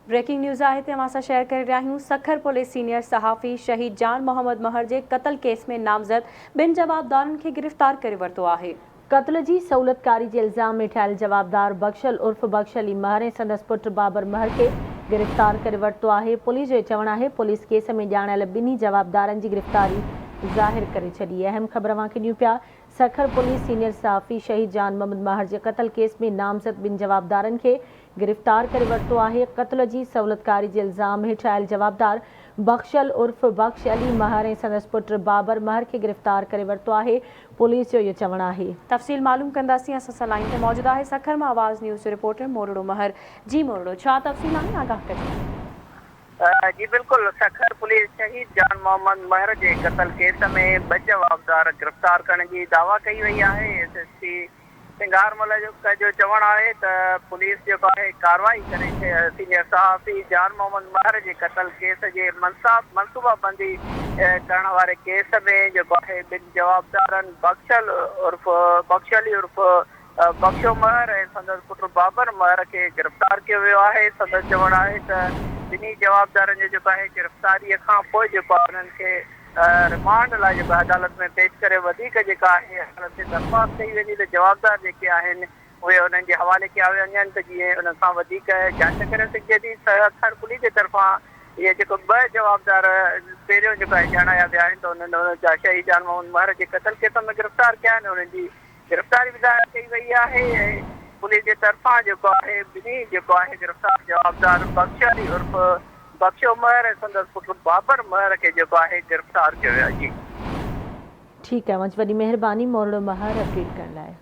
Breaking news آهي تي اوهان سان شيئر ڪري رهيا آهيون سکر پوليس سينيئر صحافي شهيد جان محمد مهر جي قتل ڪيس ۾ نامزد ٻن جوابدارن کي گرفتار ڪري ورتو آهي. قتل جي سهولتڪاري جي الزام ۾ ٺاهيل جوابدار بخشل عرف بخش علي مهر ۽ سندس پٽ بابر مهر کي گرفتار ڪري ورتو آهي. پوليس جو چوڻ آهي پوليس ڪيس ۾ ڄاڻايل ٻنهي جوابدارن جي گرفتاري ظاهر ڪري ڇڏي. اهم خبر اوهان کي ڏيون پيا سکر پوليس سينيئر صحافي شهيد جان محمد ماهر جي قتل ڪيس ۾ نامزد ٻن جوابدارن کي گرفتار ڪري ورتو آهي. قتل جي سهولتڪاري جي الزام هيٺ آيل جوابدار بخشل عرف بخش علي مهر ۽ سندس پٽ بابر مهر کي گرفتار ڪري ورتو آهي. پوليس جو اهو چوڻ آهي. تفصيل معلوم ڪنداسين اسان سان لائين تي موجود آهي سکر مان آواز نيوز جو رپورٽر مورڙو مهر جي مورڙو ڇا تفصيل آهن آگاهه ڪجو. جي بلڪل، سکر پوليس شهيد جان محمد مهر جي قتل ڪيس ۾ ٻه جوابدار گرفتار ڪرڻ جي دعويٰ ڪئي وئي آهي، ايس ايس پي سنگهار ملڪ جو چوڻ آهي ته پوليس جيڪو آهي ڪارروائي ڪري سينيئر صحافي جان محمد مهر جي قتل ڪيس جي منصوبابندي ڪرڻ واري ڪيس ۾ جيڪو آهي ٻن جوابدارن بخشل عرف بخش علي عرف بخشو مهر ۽ سندس پٽ بابر مهر کي گرفتار ڪيو ويو آهي، سندس چوڻ آهي ته ٻنهي جوابدارن جو جيڪو آهي گرفتاري کان پوء جيڪو آهي انهن کي رمانڊ لاء جيڪو آهي عدالت ۾ پيش ڪري وڌيڪ جيڪا آهي عدالت کي درخواست ڪئي ويندي ته جوابدار جيڪي آهن اهي انهن جي حوالي ڪيا وڃن ته جيئن انهن سان وڌيڪ جاچ ڪري سگهجي ٿي، سکر پوليس جي طرفان اهي جيڪو ٻه جوابدار پهريون جيڪو آهي ڄاڻايا ويا آهن ته انهن شهيد جان محمد مهر جي قتل ڪيس ۾ گرفتار ڪيا آهن انهن جي گرفتاري به ظاهر ڪئي وئي آهي ۽ پوليس جي طرفان جيڪو آهي ٻنهي جيڪو آهي گرفتار جوابدار بخش علي عرف بخشو مهر ۽ سندس پٽ بابر مهر کي جيڪو آهي گرفتار ڪيو ويو آهي جي. ٺيڪ آهي اوهان جي وڏي مهرباني مورڙو مهر اپڊيٽ ڪرڻ لاء.